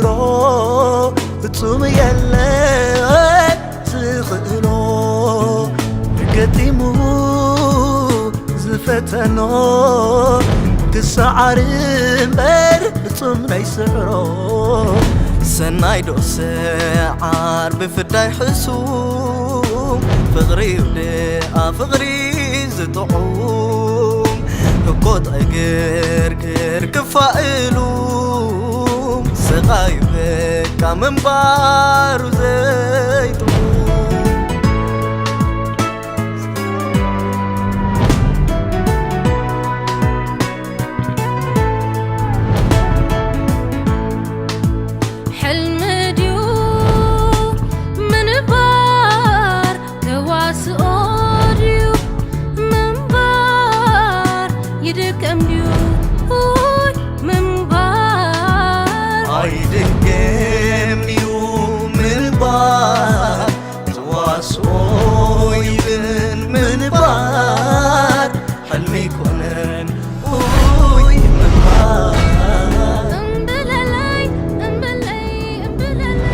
ሮ ፍጹም የለን ዝኽእሎ፣ ገጢሙ ዝፈተኖ፣ ክሰዓር እምበር ፍጹም ናይ ስዕሮ። ሰናይ ዶ ሰዓር ብፍዳይ ሕሱም፣ ፍቕሪ ዩ ደኣ ፍቕሪ ዝጥዑም፣ እኮ ጠግርግር ክፋእሉ፣ ሰቓዩ በቃ ምንባሩ ዘይጥዑም። ሕልሚ ድዩ ምንባር፣ ተዋስኦ ድዩ ምንባር፣ ይድከም ድዩ ውይ ምንባር። ኣይድገም ድዩ ምንባር፣ ተዋስኦ ይብን ምንባር፣ ሕልሚ ኣይኮነን ውይ ምንባር። እምብለለይ፣ እምብለይ፣ እምብለለይ።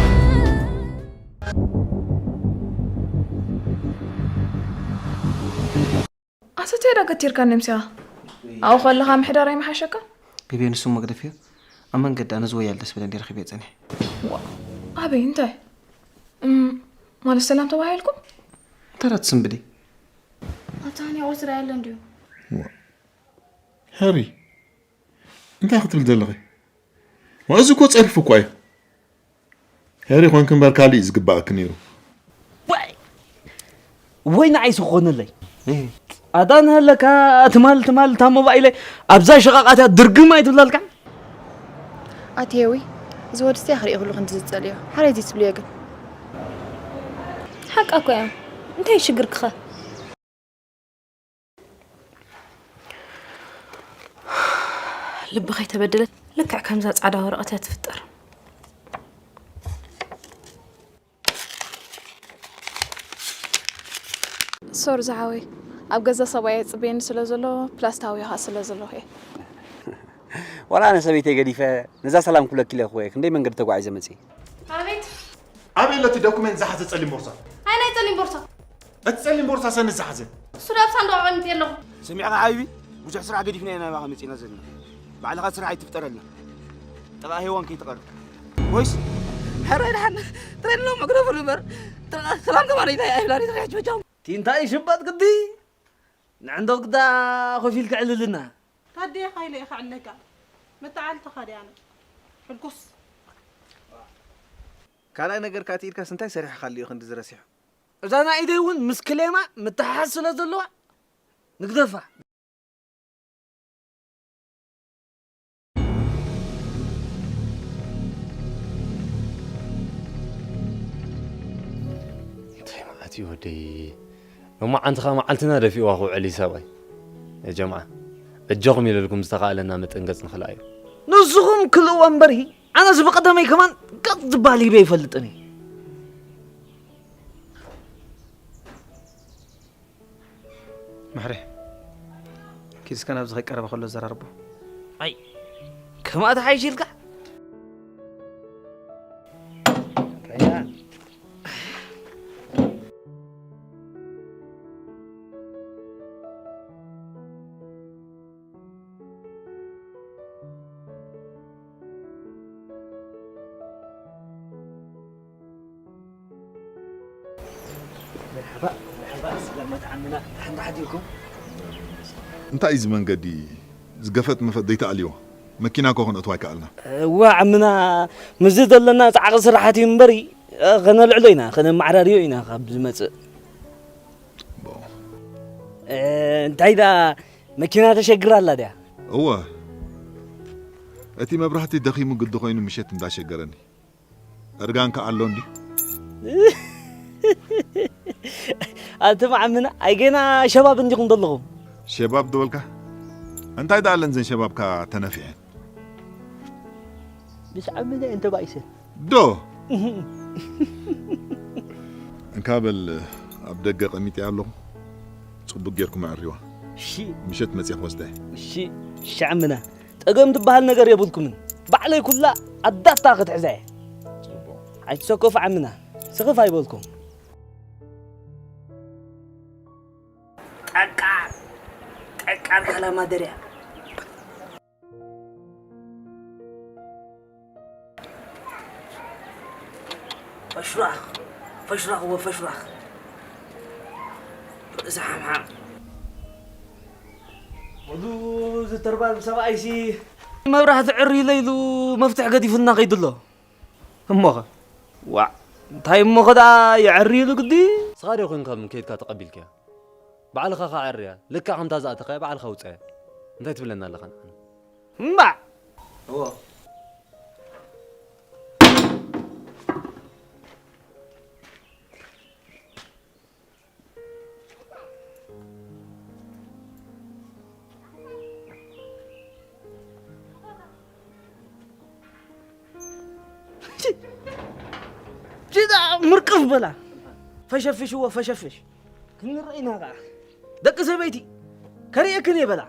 ኣሰትዮ ዶ ገቲርካኒ ምስያ? ኣብኡ ከለኻ ምሕዳር ኣይምሓሸካ? ቢቢ፣ ንሱ መግደፊ እዩ። ኣብ መንገዲ ኣነ ዝወያል ደስ ብለኒ ረኺበ ጸኒሐ። ዋ፣ ኣበይ? እንታይ? እም፣ ማለት ሰላም ተባሂልኩም? እንታይ ዳ ትስንብዲ? ኣታ፣ እኔ ኦርትራ ያለ እንዲሁ። ዋ። ሃሪ፣ እንታይ ክትብል ዘለኺ? ዋ፣ እዚ እኮ ጸርፊ እኮ እዩ። ሃሪ ኮንክ እምበር ካልእ እዩ ዝግባኣኪ ነይሩ። ወይ፣ ወይ ንዓይ ስኾነለይ። ኣታ ንሃለካ ትማል፣ ትማል እታ ሞባይለይ ኣብዛ ሸቓቓት እያ ድርግም ኣይትብላልካ? ኣትየዊ፣ እዚ ወዲ እስቲያ ክርኢ ኩሉ ክንዲ ዝጸልዮ። ሓረይ እዚ ትብልዮ ግን። ሓቃ እኮ እያ። እንታይ እዩ ሽግርክኸ? ልቢ ከይተበደለት ልክዕ ከምዛ ጻዕዳ ወረቐት እያ ትፍጠር። ሶሪ ዝሓወይ፣ ኣብ ገዛ ሰብኣይ የጽበየኒ ስለ ዘሎ ፕላስ ታዊኻ ስለ ዘለኹ እየ። ዋላ ኣነ ሰበይተይ ገዲፈ ነዛ ሰላም ክብለኪ ኢለ እኮ እየ ክንደይ መንገዲ ተጓዒዘ መጽየ። ኣቤት። ኣበይ ኣሎ እቲ ዶኩመንት ዝሓዘ ጸሊም ቦርሳ? ኣይ ናይ ጸሊም ቦርሳ። እቲ ጸሊም ቦርሳ ሰኒ ዝሓዘ? እሱ ዶ ኣብ ሳንዱቕ ኣቐሚጠ ኣለኹ። ሰሚዕኻ ሓቢቢ? ብዙሕ ስራሕ ገዲፍና ኢና ናባኻ መጺእና ዘለና። ባዕልኻ ስራሕ ኣይትፍጠረልና። ጠበቓ ሄዋን ከይትቐርብ። ወይስ? ሕራይ ደሓን። ትሬን ሎም መግረፉ ንበር። ጠበቓ ሰላም ከማን እንታይ ኣይብላን ይትረሕች በጃኹም። እቲ እንታይ ሽባጥ ግዲ? ንዕንዶ ግዳ ኮፍ ኢልካ ዕልልና። ታደየ ካይለ ኢኻ ዕለጋ። መተዓልትኻ ድያነ። ሕጉስ። ካልኣይ ነገር ካትኢልካስ እንታይ ሰሪሕካሉ እዩ ክንዲ ዝረሲሑ? እዛ ናይ ኢደይ እውን ምስ ክሌማ ምትሓሓዝ ስለ ዘለዋ ንግደፋ። እንታይ መዓት እዩ ወደይ? ሎማዓንቲ ኸኣ መዓልትና ደፊእዋ ክውዕል እዩ ሰብኣይ። ያ ጀምዓ፣ እጆኹም ኢለልኩም ዝተኻእለና መጠን ገጽ ንኽልኣዮ። ንስኹም ክልእዎ እምበሪ፣ ኣነስ ብቐደመይ ከማን ገጽ ዝበሃል ሂበ ኣይፈልጥን እየ። ምሕሬ፣ ኪድ እስከ ናብዚ ከይቀረበ ከሎ ዘራርቦ። ኣይ፣ ከማኣ ተሓይሽ ኢልካ? መርሓባ፣ መርሓባ፣ ሰላም መትዓምና፣ ደሓን ዶ ሓዲርኩም? እንታይ እዩ እዚ መንገዲ? ዝገፈጥ መፈት ዘይተኣልዮ? መኪና እኮ ከነእትዋ ኣይከኣልና። እዋ ዓምና፣ ምስዚ ዘለና ጻዕቂ ስራሓት እዩ እምበሪ፣ ኸነልዕሎ ኢና፣ ኸነመዓራርዮ ኢና ካብ ዝመጽእ። ቦ። እ፣ እንታይ ደኣ መኪና ተሸግር ኣላ ድያ? እወ። እቲ መብራህቲ ደኺሙ ግዲ ኮይኑ ምሸት እንዳሸገረኒ። እርጋን ከኣ ኣሎ እንዲ። ኣንቱም ዓምና፣ ኣይ ገና ሸባብ እንዲኹም ዘለኹም። ሸባብ ዶ በልካ? እንታይ ደኣ ኣለን ዘን ሸባብካ ተነፊዐን? ምስ ዓምና እየን ተባኢሰን። ዶ? እንካ በል ኣብ ደገ ቀሚጠያ ኣለኹ። ጽቡቅ ጌርኩም ኣዕርዋ። እሺ። ምሸት መጽያ ክወስዳ እየ። እሺ፣ እሺ ዓምና። ጸገም ትበሃል ነገር የብልኩምን። ባዕለይ ኩላ ኣዳታ ክትሕዘ። ጽቡቕ። ኣይትሰከፉ ዓምና። ስኽፍ ኣይበልኩም። ጠቃር፣ ጠቃር ካላማደርያ። ፈሽራኽ፣ ፈሽራኽ ወፈሽራኽ። ርእሲ ሓምሓም። ወዱ ዝተርባል ሰብኣይሲ መብራህቲ ዕሪ ኢለ ኢሉ መፍትሕ ገዲፉና ከይዱ ኣሎ። እሞኸ? ዋዕ፣ እንታይ እሞኸ ደኣ የዕሪ ኢሉ ግዲ? ንስኻ ዶ ኮንካ ከይድካ ተቐቢልካያ? ባዕልኻ ኸዓ ዕርያ። ልክዕ ከምታ ዝኣተኻያ ባዕልኻ ውጻያ። እንታይ ትብለና ኣለኻ ንዓና? እምባዕ! እዎ። ጅዳ ምርቅፍ በላ። ፈሸፍሽዎ፣ ፈሸፍሽ። ክንርኢ ኢና ኸዓ። ደቂ ሰበይቲ፣ ከርእየክን እየ በላ።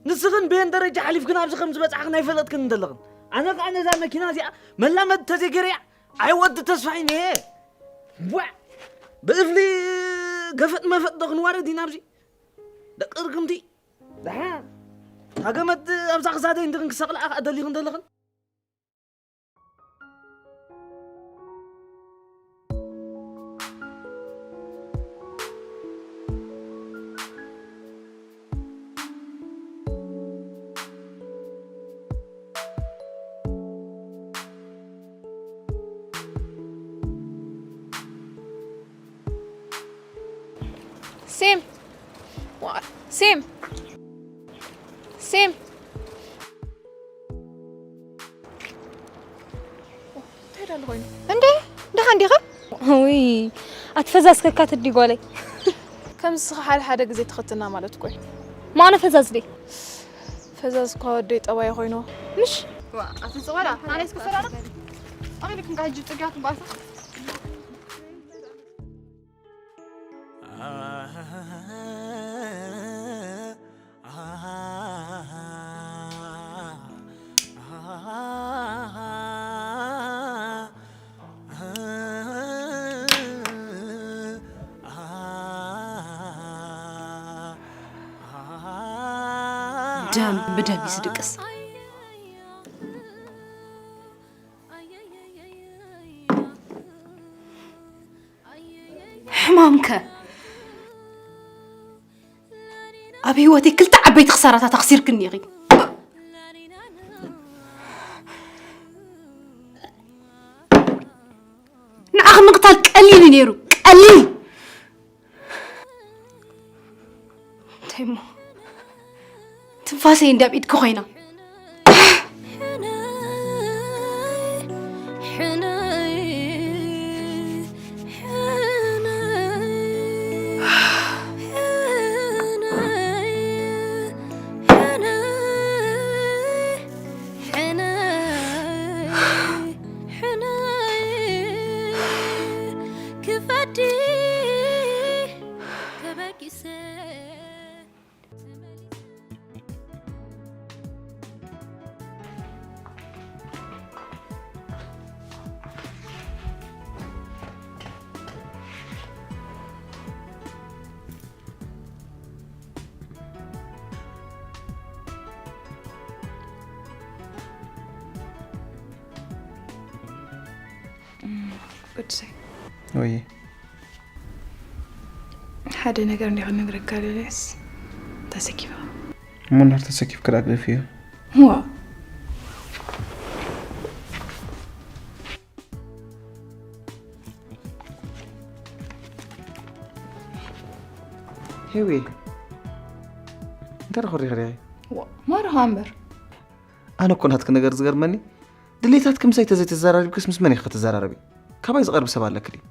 ንስኽን በየን ደረጃ ሓሊፍክን ኣብዚ ከም ዝበጻሕክን ኣይፈለጥክን እንተለኽን። ኣነ ኸዓ ነዛ መኪና እዚኣ መላመዲ ተዘይገይረያ፣ ኣይ ወዲ ተስፋይን እየ። ቧዕ! ብእፍሊ ገፈጥ መፈጥ ዶ ክንዋረድ ኢና ኣብዚ? ደቂ ርግምቲ። ደሓን። እታ ገመድ ኣብዛ ክሳደይ እንድኽን ክሰቕልኣ ኸዓ ደሊኽን ዘለኽን? ሲም! ዋ-፣ ሲም! ሲም! እንታይ ደኣ ኮይኑ? እንዴ፣ ደሓን ዲኻ? ውይ፣ ኣቲ ፈዛዝ ከካትት ድዩ ጓለይ? ከምዚ ስኻ ሓደ ሓደ ግዜ ትኸትና ማለት እኮ እዩ። ማነ ፈዛዝ ድየ? ፈዛዝ እኳ ወደይ ጠባይ ኮይኑ። ምሽ? ዋ፣ ኣቲ ጽዋላ፣ ኣነ እስከ ሰላም። ኣኺ ልክም ጋር ጅብ ጽጋት ባሳ። ደም ብደም እዩ ዝድቅስ። ሕማምከ? ኣብ ህይወተይ ክልተ ዓበይቲ ክሳራታት ኣኽሲርክኒ ኢኺ። ንዓኺ ምቕታል ቀሊል እዩ ነይሩ፣ ቀሊል። እንታይ እሞ? ትንፋሰይ እንዲ ኣብ ኢድኪ ኮይና። ቅዱሰይ። ወይ። ሓደ ነገር እንዲያ ክነግረካ ደልየስ ተሰኪፋ። እሞ እንድሕር ተሰኪፍኪ ደኣ ግደፍዮ። ዋ። ሄዊ፣ እንታይ ደኣ ኮሪኺ ዲኺ? ዋ፣ ማርኻ እምበር። ኣነ እኮ ናትኪ ነገር ዝገርመኒ፣ ድሌታትኪ ምሳይ ተዘይተዘራሪብክስ ምስ መን ኢኺ ክትዘራረቢ? ካባይ ዝቐርብ ሰብ ኣለኪ ድዩ?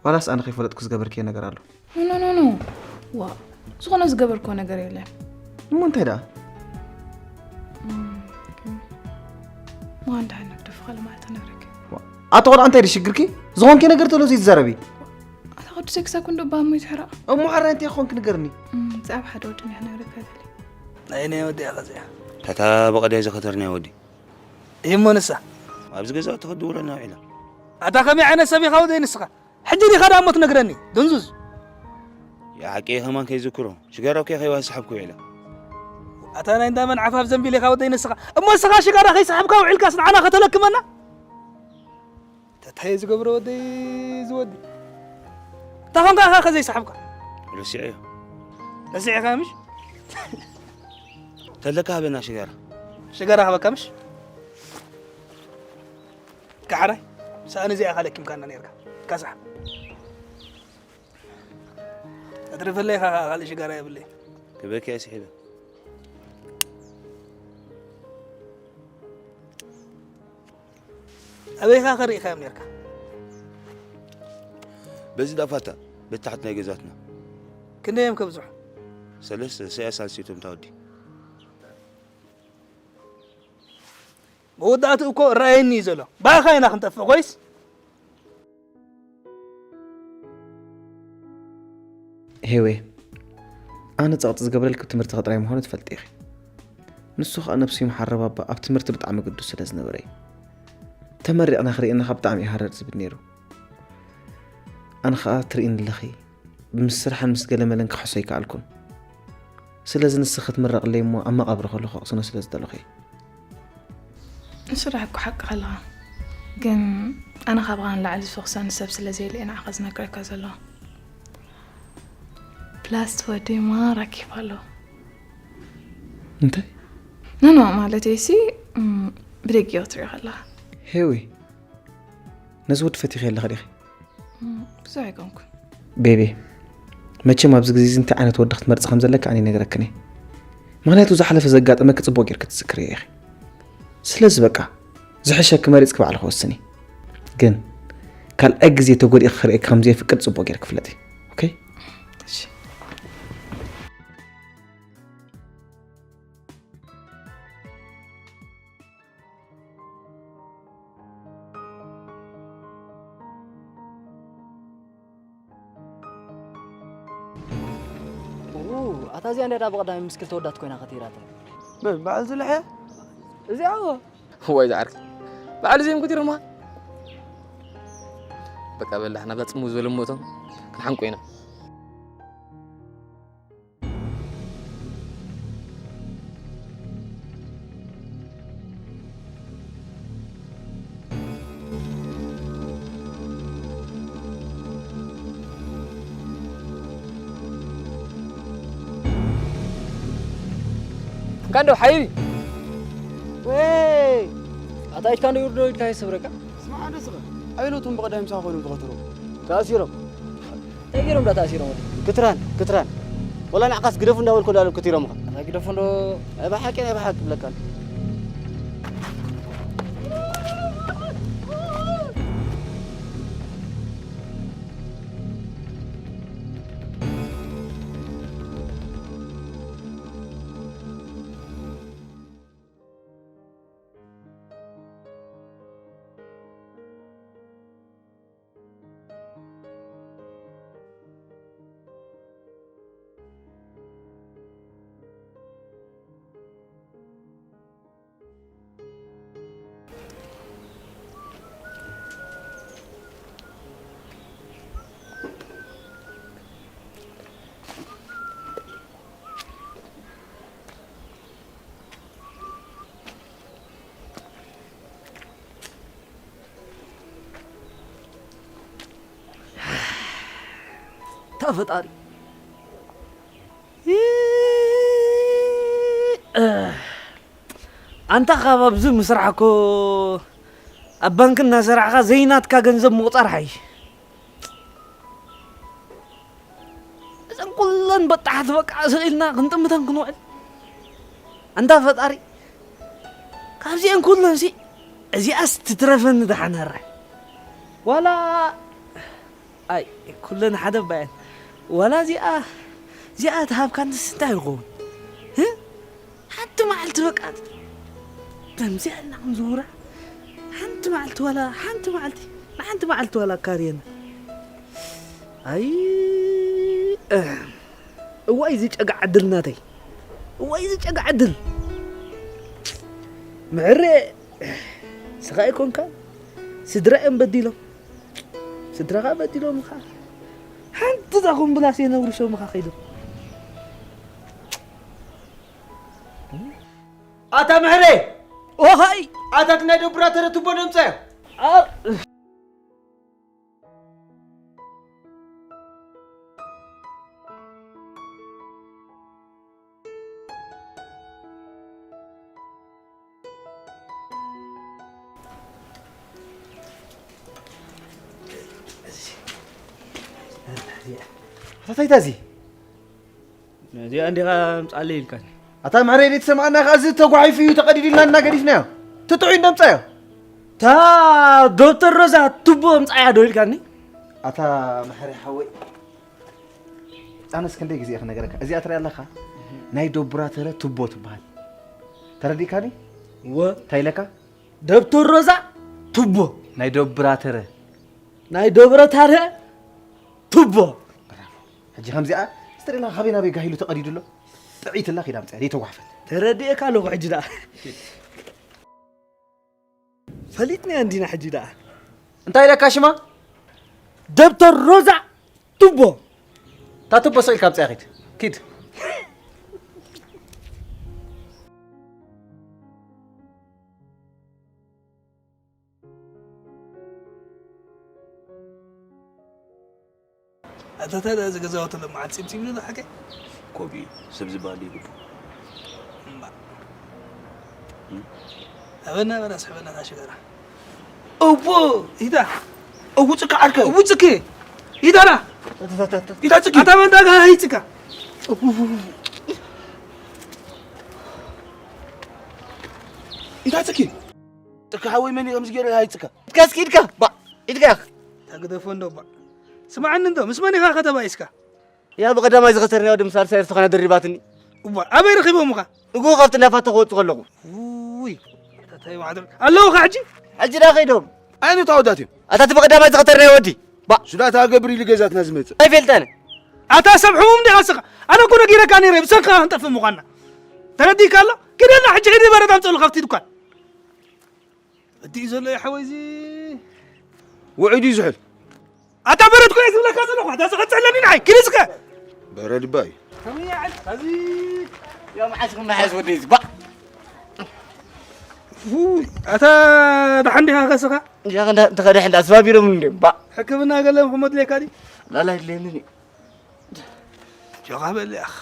ዋላስ ኣነ ከይፈለጥኩ ዝገበርክዮ ነገር ኣሎ? ኖ፣ ኖ፣ ኖ፣ ኖ። ዋ፣ ዝኾነ ዝገበርክዎ ነገር የለን። እሞ እንታይ ደኣ? እም፣ እም። ማ እንዳ ዓይነት ደፍኻለ ማለት ነግረኪ። ዋ፣ ኣቶ ቆልዓ እንታይ ድዩ ሽግርኪ? ዝኾንኪ ነገር ተሎ ዘይትዛረቢ። ኣታ ቅዱሰይ ክሳብ ክንዶ ባሞ ይትሕራ። እሞ ሓራይ እንታይ ክኾንኪ ንገርኒ? እም፣ ብዛዕባ ሓደ ወዲ እኒኣ ክነግረካ ደልየ። ናይ ናይ ወዲ እያ ኸዚኣ። ታታ ብቐድያ ዝኸተር ናይ ወዲ። እሞ ንሳ ኣብዚ ገዛ እትኸድውረና ውዒላ። ኣታ ከመይ ዓይነት ሰብ ኢኻ ወደይ ንስኻ? ሕጂ ዲኻ ደኣ እሞ ትነግረኒ? ድንዙዝ። የሓቂ ከማን ከይዝክሮ ሽጋራ እኮ ከይዋ ዝሰሓብኩ ውዒላ። ኣታ ናይ እንዳመን ዓፋፍ ዘንቢል ኢኻ ወደይ ንስኻ? እሞ ንስኻ ሽጋራ ከይሰሓብካ ውዒልካስ ንዓና ከተለክመና? ተታይ ዝገብሮ ወደይ ዝወዲ። ተኾንካ ኢኻ ከዘይሰሓብካ? ረሲዐዮ። ረሲዕካ ምሽ? ተለካ ሃበና ሽጋራ። ሽጋራ ሃበካ ምሽ? ካሕራይ፣ ሰኣን እዚኣ ኢኻ ለኪምካና ነይርካ። ካሳሕ። ኣትርፈለይ ኢኻ ካልእ ሽጋራ የብለይ። ክበኪ እየ ስሒበ። ኣበይኻ ከ ርኢኻዮም ነርካ? በዚ ዳፋታ፣ በታሕት ናይ ገዛትና። ክንደይ እዮም ከብዝሑ? ሰለስተ፣ ሰያ ሳልሲቶም ታወዲ። መወዳእትኡ እኮ ራእየኒ እዩ ዘሎ። ብኣኻ ኢና ክንጠፍእ ኮይስ? ሄዌ፣ ኣነ ጸቕጢ ዝገብረልኪ ብትምህርትኺ ጥራይ ምዃኑ ትፈልጢ ኢኺ። ንሱ ኸኣ ነብሱ ይምሓር ረባባ ኣብ ትምህርቲ ብጣዕሚ ግዱስ ስለ ዝነበረ እዩ። ተመሪቕና ክርእየና ካብ ብጣዕሚ እዩ ሃረር ዝብል ነይሩ። ኣነ ኸኣ ትርእይኒ ኣለኺ፣ ምስ ስራሕን ምስ ገለ መለን ክሕሶ ኣይከኣልኩን። ስለዚ ንስኺ ክትምረቕለይ እሞ ኣብ መቓብር ከለኹ ከቕስኖ ስለ ዝደለኹ እየ። ንስራሕ እኮ ሓቅኻ ኣለኻ፣ ግን ኣነ ካብኻ ንላዕሊ ዝፈኽሰኒ ሰብ ስለ ዘየለ እየ ንዓኻ ዝነግረካ ዘለኹ። ፕላስ ወዲ ማራ ኬፍ ኣለዎ። እንታይ? ኖ፣ ኖ፣ ማለተይሲ፣ እም፣ ብደጊኡ ክትሪኦ ከለኻ። ሄዊ፣ ነዚ ወዲ ፈቲኺ ኣለኺ ዲኺ? እም፣ ብዙሕ ኣይኮንኩን። ቤቢ፣ መቸም ኣብዚ ግዜ እዚ እንታይ ዓይነት ወዲ ክትመርጺ ከም ዘለኪ ኣነ ይነግረክን እየ። ምኽንያቱ ዝሓለፈ ዘጋጠመኪ ጽቡቕ ጌርኪ ትዝክርዮ ኢኺ። ስለዚ በቃ፣ ዝሕሸኪ መሪጽኪ ባዕልኺ ወስኒ። ግን ካልኣይ ግዜ ተጎዲእኪ ክርእየኪ ከም ዘየፍቅድ ጽቡቕ ጌርኪ ፍለጢ። ኦኬ? እሺ። ኡ፣ ኣታ እዚኣ እንድያ ብቐዳሚ ምስ ክልተ ወዳት ኮይና ከቲራታ። መን? በዓል ዝልሕያ? እዚኣ እዎ። እዋይ ዝዓርከይ። በዓል እዚኦም ከቲሮማ። በቃ በል፣ ንሕና እዛ ጽምው ዝበለ እሞቶም ክንሓንቆ ኢና። እንካ እንደው ሓይቢ። ወይ! ኣታ ኢድካ እንደው ይርዶ ኢድካ ይሰብረካ። ስማዕ፣ ኣነ ስኸ ኣይነቶም ብቐዳይ ምሳኻ ኮይኖም ዝኸትሩ። ተኣሲሮም። እንታይ ገይሮም ዳ ተኣሲሮም ወዲ? ክትራን፣ ክትራን። ወላ ንዓኻስ ግደፉ እንዳበልኩ ዳሉ ክትሮም ኢኻ። ኣታ ግደፉ እንዶ። ናይ ብሓቂ፣ ናይ ብሓቂ ብለካ። እታ ፈጣሪ። ኣንታ ካብ ኣብዚ ምስራሕ እኮ ኣብ ባንክ እናሰራሕካ ዘይናትካ ገንዘብ ምቑጻር ሓይሽ። እዘን ኩለን በጣሓት በቃ ስቕ ኢልና ክንጥምተን ክንውዕል። ኣንታ ፈጣሪ፣ ካብዚአን ኩለንሲ እዚኣስ ትትረፈኒ ደሓን። ኣረ ዋላ፣ ኣይ፣ ኩለን ሓደ ባየን። ዋላ እዚኣ፣ እዚኣ ተሃብካንስ እንታይ ይኸውን? እ? ሓንቲ መዓልቲ በቃ፣ ከምዚኣ ኢልና ክንዝውራ። ሓንቲ መዓልቲ ዋላ፣ ሓንቲ መዓልቲ፣ ንሓንቲ መዓልቲ ዋላ ካርየና። ኣይ፣ እ፣ እዋይ ዝጨጋ ዕድል ናተይ። እዋይ ዝጨጋ ዕድል። ምዕረ ስኻ ኣይኮንካ፣ ስድራ እዮም በዲሎም። ስድራኻ በዲሎም ኻ ሓንቲ ዛኹም ብላስ የነብሩ ሸምኻ ከይዶም። ኣታ ምሕሬ! ኦሃይ! ኣታ እቲ ናይ ደቡራ ተረ ቱቦ ነምፀ! ኣታ ታይታ እዚ? እዚኣ እንዲኻ ምጻለይ ኢልካኒ። ኣታ ምሕረይ ዘይትሰምዓና ከኣ እዚ ተጓሒፉ እዩ ተቐዲዱ ኢልና እናገዲፍናዮ። ትጥዑይ እንደምጻዮ። እታ ዶክተር ሮዛ ቱቦ ምጻያ ዶ ኢልካኒ? ኣታ ምሕረይ ሓወይ። ኣነስ ክንደይ ግዜ ክነገረካ። እዚኣ ትሪኣ ኣለኻ? ናይ ዶብራተረ ቱቦ ትበሃል። ተረዲእካኒ? እወ። እንታይ ኢለካ? ዶክተር ሮዛ ቱቦ። ናይ ዶብራተረ። ናይ ዶብረታረ ቱቦ። ብራቮ። ሕጂ ከምዚኣ ስትሪላ ካበይ ናበይ ጋሂሉ ተቐዲዱ ኣሎ? ጥዒትላ ኪዳ ምጽያ፣ ዘይተጓሕፈት። ተረዲኤካ ኣለኹ ሕጂ ደኣ። ፈሊጥናያ እንዲና ሕጂ ደኣ። እንታይ ኢለካ ሽማ? ደብተር ሮዛ ቱቦ። እታ ቱቦ ስቕ ኢልካ ምጽያ ኪድ። ኪድ። ኣታ ታዲያ እዚ ገዛውቲ ሎምዓንቲ ፂምፂም ኢሉ ዶ ሓቀይ? ከምኡ እዩ፣ ሰብ ዝበሃል ይግቡ። እምባ። እም? ኣበና፣ ኣበና፣ ስሕበና፣ ታሽገራ። እዎ። ኢታ? እውፅካ ዓርከይ። እውፅኪ። ኢታና? ኢታ ፅኪ። ኣታ መንዳጋ ሃይፅካ። ኢታ ፅኪ። ጥርካ ሓወይ መን እዩ ከምዚ ገይሩ ሃይፅካ? ኢድካ እስኪ ኢድካ፣ ባ፣ ኢድካ። ተግደፎ እንዶ ባ። ስምዓኒ እንዶ፣ ምስ መን ኢኻ ከተባኢስካ? ያ ብቐዳማይ ዝኸሰርናዮ ድም ሳልሳይ ርትኾና ደሪባትኒ። እዋ፣ ኣበይ ረኺቦምኻ? እጎ ካብቲ ናፋቶ ክወጽእ ከለኹ። ውይ፣ ኣታ ታይ ማዕድር ኣለውኻ ሕጂ? ሕጂ ዳ ከይዶም? ኣየነቱ ኣወዳት እዮም? ኣታ እቲ ብቐዳማይ ዝኸሰርናዮ ወዲ። ባ። ሱዳት ሃገር ብር ኢሉ ገዛትና ዝመጽእ። ኣይፈልጣን። ኣታ ሰብ ሕሙም ዲኻ ስኻ? ኣነ እኮ ነጊረካ ነይረ፣ ብሰንካ ክንጠፍእ ምዃንና። ተረዲእካ ኣሎ? ኪደና ሕጂ ኪድ በረድ ኣምጽእሉ ካብቲ ድኳን። እቲ እዩ ዘሎ ሓወይ እዚ። ውዑይ ድዩ ዝሑል? ኣታ በረድ ኮይ ዝብለካ ዘለኹ፣ ኣታ ዝቐጽዕ ኣለኒ ንዓይ፣ ኪድ እስከ። በረድ እባ እዩ። ከመይ ይዓል፣ እዚ። ያ መዓስ ክመሓየሽ ወደይ እዚ፣ ባ። ውይ፣ ኣታ ደሓን ዲኻ ከስኻ? ያ እንዳ-፣ እንተ ከደሕ እንዳ ኣስባቢሮም እንደ፣ ባ። ሕክምና ገለ ክመድለካ ድዩ? ላላ የድልየንን እዩ። ጆኻ በል ያኽ።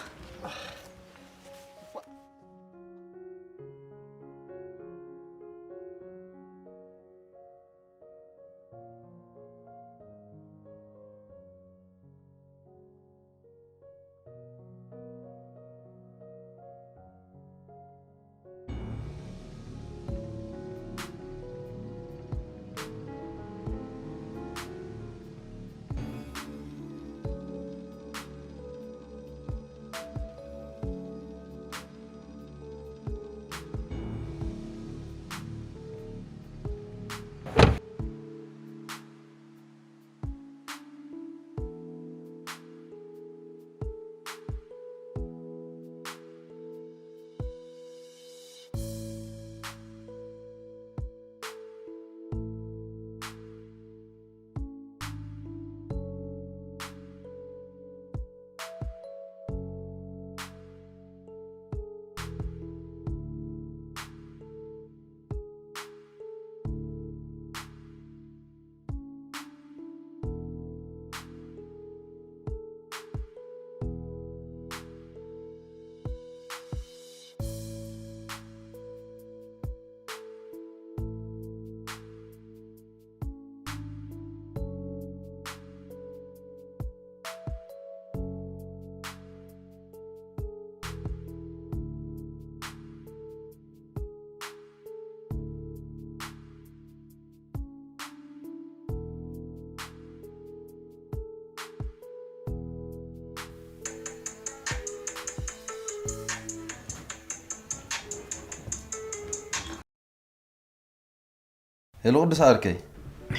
ሄሎ ቅዱስ ዓርከይ።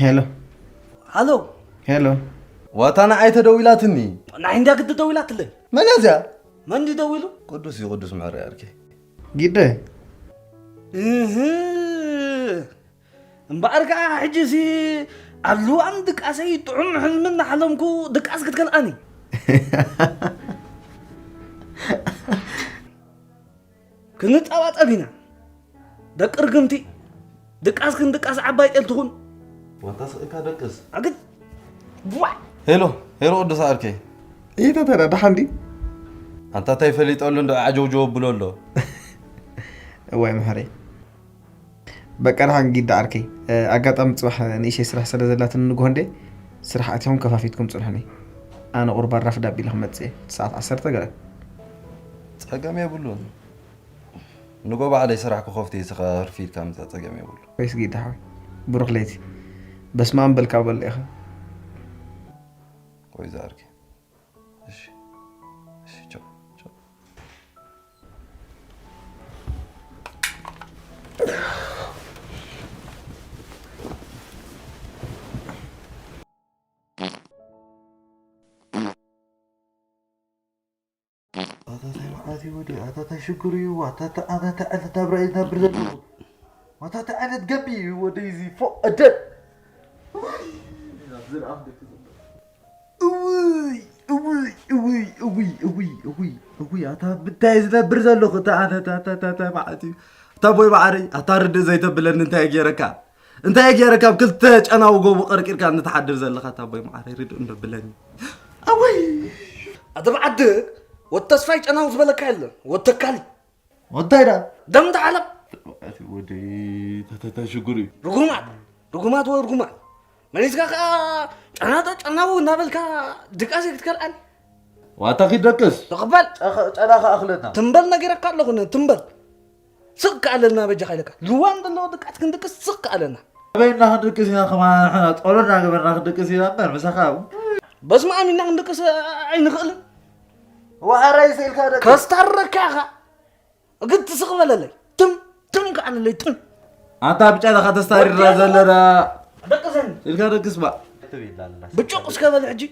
ሄሎ። ሃሎ። ሄሎ። ዋታ ንዓይ ተደዊላትኒ። ንዓይ እንድያ ግዲ ደዊላትለይ። መን እያ እዚኣ? መን ድዩ ደዊሉ? ቅዱስ እዩ፣ ቅዱስ ምሕረ ዓርከይ። ጊደ። እህ። እምበኣር ከዓ ሕጂሲ ኣብ ልዋም ድቃሰይ ጥዑም ሕልሚ እናሓለምኩ ድቃስ ክትከልኣኒ። ክንጠባጠብ ኢና። ደቂ ርግምቲ፣ ድቃስ ክንድቃስ ዓባይ ጤል ትኹን። ዋንታ ስቕካ ደቅስ። ኣግድ፣ ዋ! ሄሎ፣ ሄሎ፣ ቅዱስ ዓርከይ። ኢተ ተረዳሓ እንዲ? ኣንታ እንታይ ፈሊጠሉ እንዶ ዓጀውጀው ብሎ ኣሎ። እዋይ ምሕረይ። በቃ ደሓን ጊዳ ዓርከይ። እ፣ ኣጋጣሚ ጽባሕ ንእሽተይ ስራሕ ስለ ዘላትኒ ንግሆ እንዴ፣ ስራሕ ኣቲኹም ከፋፊትኩም ጽንሑኒ። ኣነ ቁርባን ራፍድ ኣቢለ ክመጽእ እየ። ሰዓት ዓሰርተ ገለ። ጸገም የብሉን። ንጎ ባዕለይ ስራሕ ክኸፍት እየ፣ ንስኻ ርፊድካ ምጻእ ጸገም የብሉ። ወይስ ጊዳ ሓወይ? ብሩኽ ለይቲ። በስመ ኣብ በልካ በሎ ኢኻ። ቆይ ዝኣርኪ። እሺ። እሺ፣ ቻው፣ ቻው። ኣታ ታይ መዓት እዩ ወዲ፣ ኣታ ታይ ሽግር እዩ፣ ኣታ ታ-፣ ኣታ ታይ ዓይነት ናብራ እዩ ዝነብር ዘለኹ? ኣታ ታይ ዓይነት ገቢ እዩ ወዲ፣ እዚ ፎ-፣ እደ-፣ እውይ፣ እውይ፣ እውይ፣ ኣታ ምንታይ ዝነብር ዘለኹ? እታ ኣነ፣ እታ፣ እታ፣ እታ፣ እታ መዓት እዩ። እታ ቦይ ማዓረይ፣ ኣታ ርድእ ዘይተብለኒ እንታይ ገይረካ? እንታይ ገይረካ? ኣብ ክልተ ጨናዊ ጎቦ ቀርቂርካ እንትትሓድር ዘለኻ፣ እታ ቦይ ማዓረይ፣ ርድእ እንዶ ብለኒ። ኣወይ! ኣታ መዓት፣ ወድ ተስፋይ ጨናዊ ዝበለካ የለን፣ ወድ ተካሊ። እንታይ ዳ? ደም ተዓለም። ኣቲ ወደይ፣ ተተተ ሽጉር እዩ። ርጉማት፣ ርጉማት ወይ ርጉማት። መሊስካ ከኣ ጨናቶ ጨናዊ እናበልካ ድቃስ ክትከልኣኒ። ዋታ ኪድ ደቅስ። ተቐበል። ጨኸ-፣ ጨና ከኣኽለና። ትምበል ነጊረካ ኣለኹ፣ ነ-፣ ትምበል። ስቕ ከኣለልና በጃኻ ኢለካ። ልዋም ዘለዎ ድቃስ ክንድቅስ ስቕ ከኣለና። ኣበይና ክንድቅስ ኢና ከማን ንሕና ጸሎት እናገበርና ክንድቅስ ኢና እምበር ምሳኻ። በስመ ኣብ ኢልና ክንድቅስ ኣይንኽእልን። ዋዕራይ ስኢልካ ደቅስ። ከስታረካ ኢኻ። እግድ ትስቕ በለለይ። ትም፣ ትም ከኣለለይ፣ ትም። ኣንታ ብጫ ኢኻ ተስታሪርና ዘለና። ደቅሰኒ። ኢልካ ደቅስ ባ። ብጭቕ እስከ በል ሕጂ።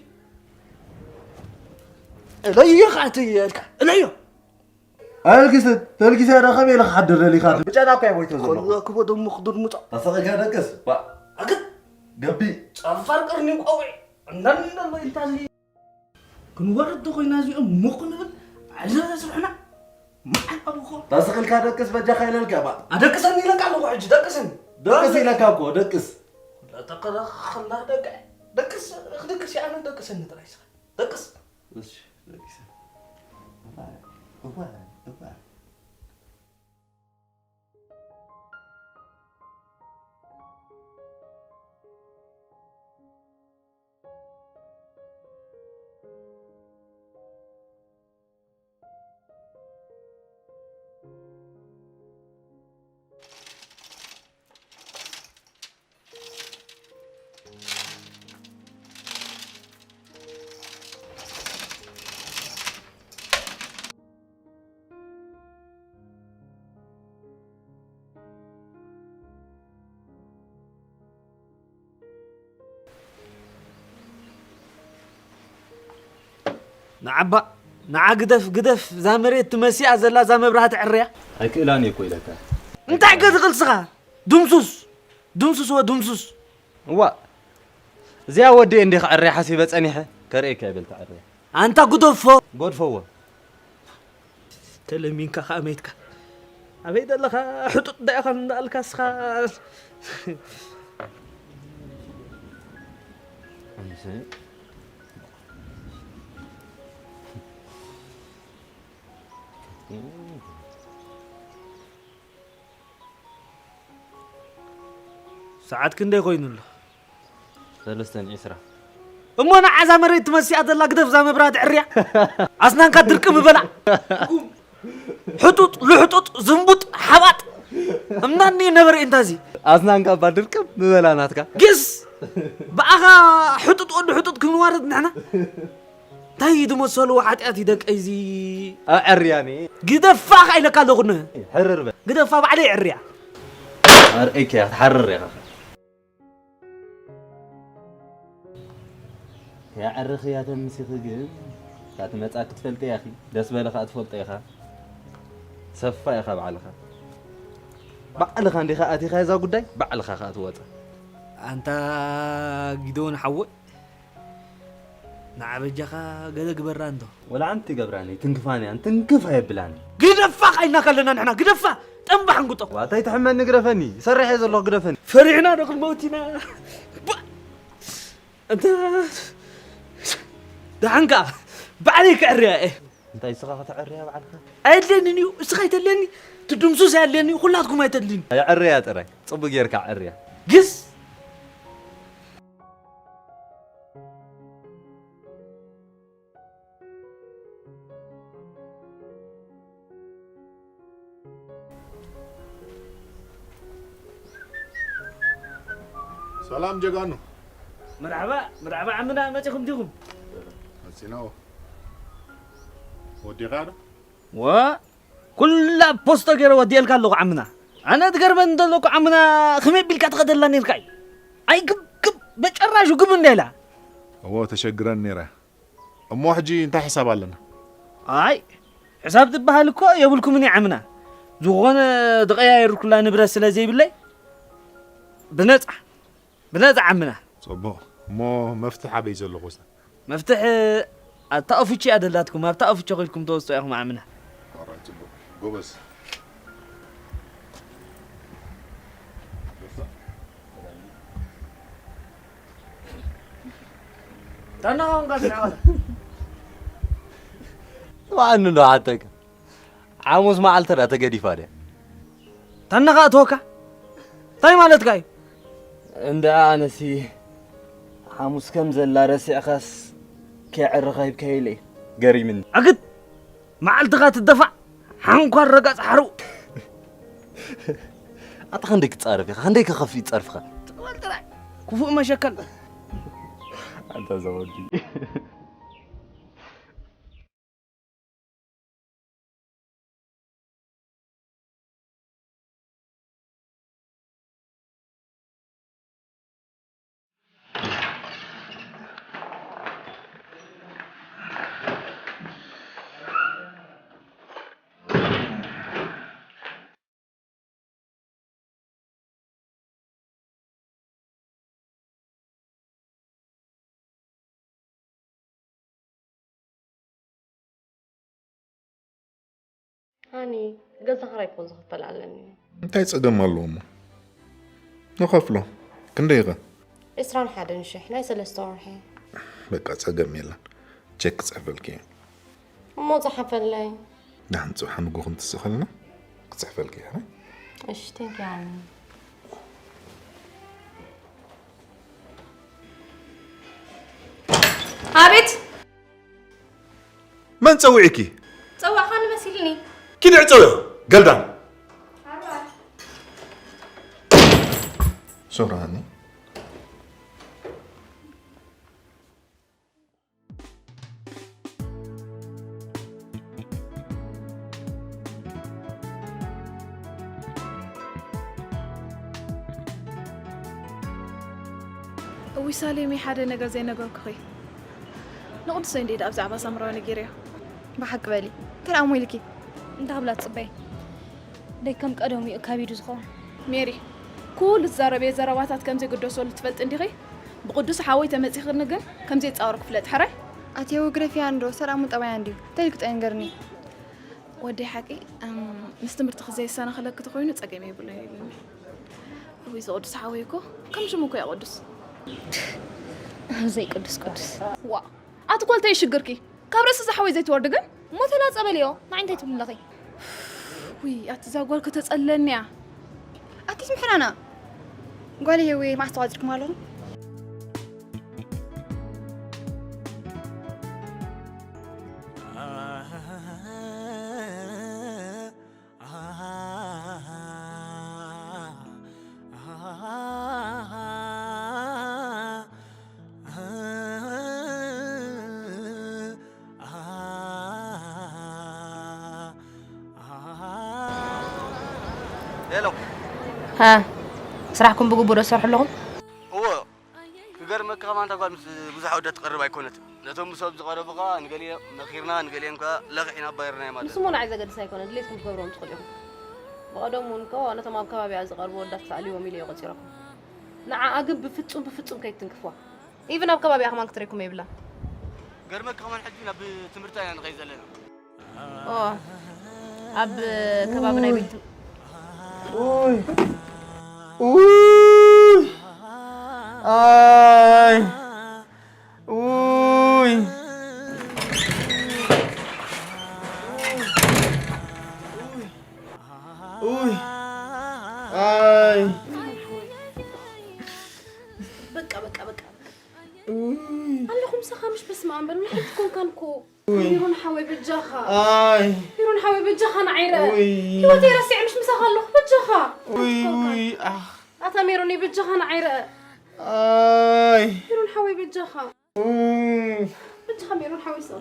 እለዮ ኸዓ እቲ ኢልካ፣ እለዮ። ኣልግስ፣ ተልግስ ያዳ ከመይ ኢልካ ሓድር ደሊኻ? ብጫ ናኳ ሞይቶ ዘሎ። ከሎ ክቦ ደሞ ክድርምጦ። ተሰቒልካ ደቅስ ባ። ኣግድ። ገቢ። ጸፋር ቅርኒ ቆዊዕ። እንዳንዳሎ ኢልታሊ። ክንወርድ ተኾይና እዚኦም ሞኽ ንብል፣ ዕዘዘ ስርሕና፣ መዓል ኣቡኾ። ታስኽልካ ደቅስ በጃኻ ኢለልካ፣ ባ። ኣደቅሰኒ ኢለካ ኣለኹ፣ ሕጂ ደቅሰኒ። ደቅስ ኢለካ እኮ፣ ደቅስ። ለጠቀለኸላ ደቀ-፣ ደቅስ፣ ክድቅስ እየ ኣነ፣ ደቅሰኒ ጥራይ ስኻ። ደቅስ። እሺ፣ ደቅስ። እባ፣ እባ፣ እባ። ንዓባ፣ ንዓ ግደፍ፣ ግደፍ፣ እዛ መሬት ትመሲኣ ዘላ እዛ መብራህቲ ዕርያ። ኣይክእላን እየ እኮ ኢለካ። እንታይ ከ ትኽእል ስኻ? ድምሱስ፣ ድምሱስ ወ ድምሱስ። እዋ፣ እዚኣ ወዲ እንዲኻ ዕርያ ሓሲበ ጸኒሐ፣ ከርእየካ እየ በልታ ዕርያ። ኣንታ ግደፎ። ገድፈዎ። ተለሚንካ ከኣ መይትካ። ኣበይ ዘለኻ? ሕጡጥ ዳ ኢኻ እንዳልካ እስኻ። ሰዓት ክንደይ ኮይኑ ኣሎ? ሰለስተን ዒስራ። እሞ ንዓዛ መሬት ትመሲኣ ዘላ ግደፍ፣ እዛ መብራት ዕርያ። ኣስናንካ ድርቂ ምበላ። ሕጡጥ፣ ልሕጡጥ፣ ዝንቡጥ፣ ሓባጥ። እምናኒ ነበረ እንታዚ። ኣስናንካ እባ ድርቂ ምበላ ናትካ። ግስ! ብኣኻ ሕጡጥ ወዲ ሕጡጥ ክንዋረድ ንሕና? እንታይ ድመሰሉ ሓጢኣት እዩ ደቀይዚ? ኣዐርያኒ። ግደፋ ከ ኢለካ ኣለኹ ን-፣ ሕርር በል። ግደፋ ባዕለይ ዕርያ። ኣርእኪ እያ ክትሓርር ኢኻ። ያዕርኽያ ተምሲኺ ግን፣ እታ ትመጻ ክትፈልጢ ኢኺ። ደስ በለኻ ትፈልጦ ኢኻ። ሰፋ ኢኻ ባዕልኻ። ባዕልኻ እንዲኻ ኣቲኻ እዛ ጉዳይ፣ ባዕልኻ ከኣ ትወጻ። ኣንታ ጊዶን ሓወይ፣ ንዓ በጃኻ ገለ ግበራ እንዶ። ወላ ሓንቲ ገብራኒ፣ ትንክፋን እያ፣ ትንክፍ ኣየብላን። ግደፋ ቃይና ከለና ንሕና፣ ግደፋ፣ ጠምባሕ እንጉጦ። ዋ፣ እንታይ ትሕመኒ፣ ግደፈኒ፣ ሰሪሐ ዘለኹ ግደፈኒ። ፈሪሕና ዶ ክንመውት ኢና? ባ-፣ እንተ ደሓንካ፣ ባዕለይ ክዕርያ እየ። እንታይ እስኻ ከተዕርያ ባዕልኻ? ኣየድልየንን እዩ፣ እስኻ ኣይተድልየኒ፣ ትድምሱስ ኣየድልየኒ እዩ፣ ኩላትኩም ኣይተድልዩኒ። ኣዕርያ ጥራይ፣ ጽቡቅ ጌርካ ኣዕርያ። ግስ ሰላም ጀጋኑ። መርሓባ፣ መርሓባ ዓምና፣ መጺኹም ዲኹም? መጺና። ወዲኻ ዶ? ወ-፣ ኩላ ፖስቶ ገይረ ወዲኤልካ ኣለኹ ዓምና። ኣነ ትገርመኒ እንተለኩ ዓምና፣ ከመይ ቢልካ ትኸደላ ነይርካ እዩ? ኣይግብግብ፣ በጨራሹ ግብ እንዳ ኢላ። እዎ፣ ተሸግረን ነይረ። እሞ ሕጂ እንታይ ሕሳብ ኣለና? ኣይ፣ ሕሳብ ትበሃል እኮ የብልኩምን እዩ ዓምና። ዝኾነ ዝቐያየርኩላ ንብረት ስለ ዘይብለይ፣ ብነጻ፣ ብነጻ ዓምና። ጽቡቕ። እሞ መፍትሕ ኣበይ ዘሎ ኮስታ? መፍትሕ ኣብታ ኦፍቻ እያ ደላትኩም፣ ኣብታ ኦፍቻ ከይድኩም ተወስዶ ኢኹም ዓምና። ኣራይ፣ ጽቡቕ። ጎበዝ። ታና ሆንካ ስራዋላ። ዋዕኑ ዶ ሓተካ? ሓሙስ መዓልቲ ዳ ተገዲፋ ድያ? ታና ከኣ ተወካ? እንታይ ማለትካ እዩ? እንዳ ኣነሲ ሓሙስ ከም ዘላ ረሲዕኻስ ከይዕርኻ ሂብካዮ ኢለ እዩ። ገሪምኒ። ኣግድ! መዓልትኻ ትደፋዕ ሓንኳር ረጋጽ ሓሩ። ኣታ ክንደይ ክትጻረፍ ኢኻ? ክንደይ ከኸፍእ ጸርፍኻ? ትቕበል ጥራይ። ክፉእ መሸከል። ኣንታ ዘወዲ። ሃኒ፣ ገዛ ክራይ እኮ ዝኽፈል ኣለኒ። እንታይ ጸገም ኣለዎ እሞ? ንኸፍሎ። ክንደይ ኢኸ? ዕስራን ሓደን ሽሕ ናይ ሰለስተ ወርሒ። በቃ ጸገም የለን። ቸክ ክጽሕፈልኪ እየ። እሞ ጸሓፈለይ። ደሓን ጽባሕ ንጎ ክንትስእ ከለና ክጽሕፈልኪ እየ። እሺ፣ ቴንክ ዩ ሃኒ። ኣቤት መን ጸዊዕኪ? ጸዋዕኻኒ መሲልኒ። ኪዲ ዕጸውዮ ገልዳም። ሶራኒ እውይ ሳሌመይ ሓደ ነገር ዘይነገርኩኺ ንቕዱሰይ እንድየ ደኣ ብዛዕባ ሳምራዊ ነጊረዮ። ብሓቂ በሊ እንታይ ደኣ እሞ ኢልኪ እንታይ ክብላ ትጽበዪ? ደይ ከም ቀደሙ እዩ ካቢዱ ዝኸውን። ሜሪ ኩሉ ዝዛረበዮ ዘረባታት ከም ዘይግደሰሉ ትፈልጢ እንዲኺ? ብቕዱስ ሓወይ ተመጺኽኒ ግን ከም ዘይጻወርኪ ፍለጢ ሕራይ። ኣትየው ግደፍያ እንዶ ሰላሙ ጠባያ እንድዩ እንታይ ኢልኪ ጥራይ ንገርኒ። ወደይ ሓቂ ምስ ትምህርትኺ ዘየሰናኽለኪ ተኾይኑ ጸገም የብሉን ኢሉኒ። እውይ እዚ ቅዱስ ሓወይ እኮ ከም ሽሙ እኮ እዩ ቅዱስ። ዘይቅዱስ ቅዱስ። ዋእ ኣቲ እኮ እንታይ እዩ ሽግርኪ? ካብ ርእሲ ዝሓወይ ዘይትወርዲ ግን እሞ ተላ ጸበል እዮ ንዓይ እንታይ ትብሊ ኣለኺ? ውይ ኣቲ እዛ ጓል ከተጸልለኒ እያ። ኣቲ ትምሕራና ጓለይ ወይ መዓስ ተዋጺርኩም ኣለኹም? ሄሎ ሃ ስራሕኩም ብግቡእ ዶ ትሰርሑ ኣለኹም? እወ ክገርመካ ከማን እታ ጓል ምስ ብዙሕ ኣወዳት ትቐርብ ኣይኮነትን። ነቶም ምስ ሰብ ዝቐረቡ ከኣ ንገሊኦም መኺርና ንገሊኦም ከኣ ለኺዕና ኣባሪርናዮም ኣለና። ንሱ እሞ ንዓይ ዘገድስ ኣይኮነን፣ ድሌትኩም ክትገብርዎም ትኽእሉ ኢኹም። ብቐደሙ እውን እኮ ነቶም ኣብ ከባቢኣ ዝቐርቡ ወዳት ተኣልይዎም ኢለ እየ ቆጺረኩም። ንዓኣ ግን ብፍጹም ብፍጹም ከይትትንክፍዋ። ኢቭን ኣብ ከባቢኣ ከማን ክትረይኩም የብላን። ገርመካ ከማን ሕጂ ናብ ትምህርታ ኢና ንኸይድ ዘለና። ኦ ኣብ ከባቢ ናይ ቤት ትም- ኡይ ኡይ ኣይ ኡይ ኡይ ኣይ በቃ በቃ በቃ ኡይ ኣለኹ ምሳኻ ምሽ በስመ ኣብ በል ንሕት ኮንካን እኮ ሜሮን ሓወይ በጃኻ ኣይ ሜሮን ሓወይ በጃኻ ንዓይ ረአ ኡይ ህይወተይ ረሲዐ ምሽ ምሳኻ ኣለኹ በጃኻ ኡይ ኡይ ኣኽ ኣታ ሜሮን በጃኻ ንዓይ ረአ ኣይ ሜሮን ሓወይ በጃኻ ኡይ በጃኻ ሜሮን ሓወይ ሰው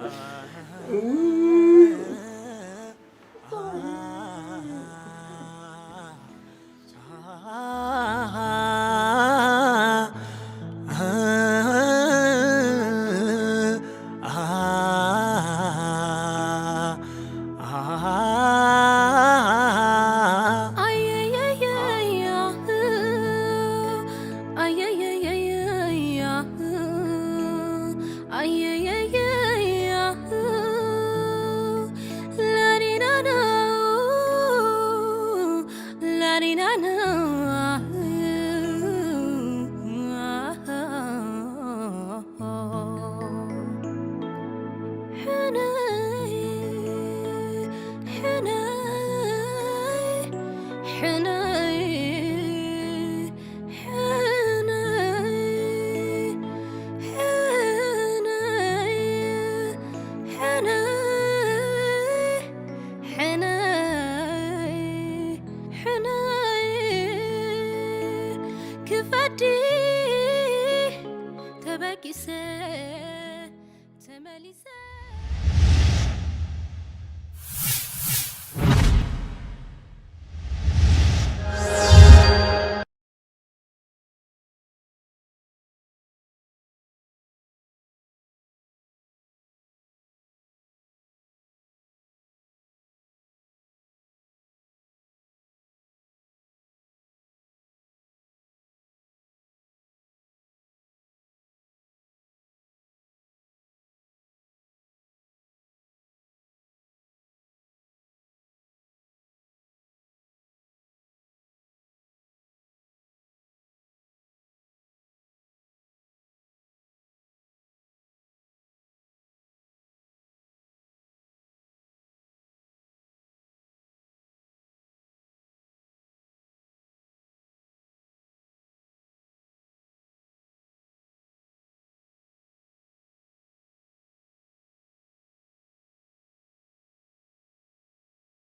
ኡይ ክፈዲ ተበጊሰ ተመሊሰ